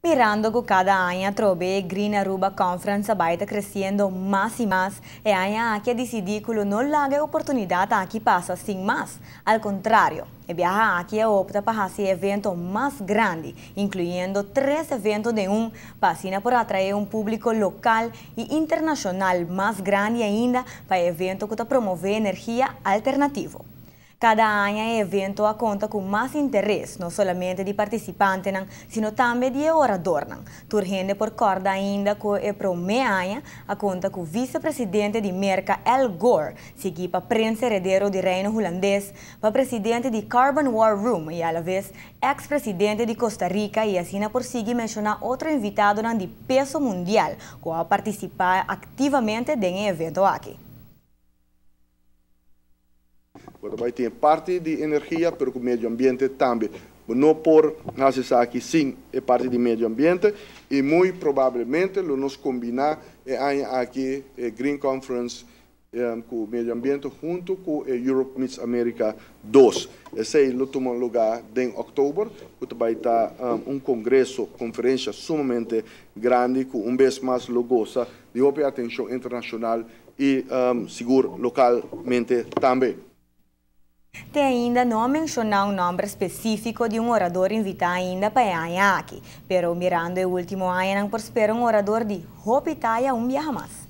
Mirando cu cada aña atrobe Green Aruba Conference a bay ta creciendo mas y mas, e aña aki a dicidi cu lo no laga e oportunidad aki pasa sin mas. Al contrario, e biaha aki a opta pa haci e evento mas grandi, incluyendo tres evento den un, pa asina por atrae un publico local y internacional mas grandi ainda pa e evento cu ta promove energia alternativo. Cada aña e evento a conta cu mas interes, no solamente di participantenan, sino tambe di oradornan. Tur hende por corda ainda cu e prome aña a conta cu vicepresidente di Merca Al Gore, sigui pa prins heredero di Reino Hulandes, pa presidente di Carbon War Room y alavez ex-presidente di Costa Rica y asina por sigui menciona otro invitadonan di peso mundial cu a participa activamente den e evento aki. Bo ta bay tin parti di energia, pero cu medio ambiente tambe. Bo no por haci esaki sin e parti di medio ambiente y muy probablemente lo nos combina e aña aki e Green Conference cu medio ambiente hunto cu e Europe Meets America 2. Esey lo tuma lugar den october, cu ta bay ta un congreso, conferencia sumamente grandi cu un bes mas lo goza di hopi atencion internacional y sigur localmente tambe. Te ainda no a menciona un nomber specifico di un orador invita ainda pa e aña aki, pero mirando e ultimo añanan por spera un orador di hopi taya un biaha mas.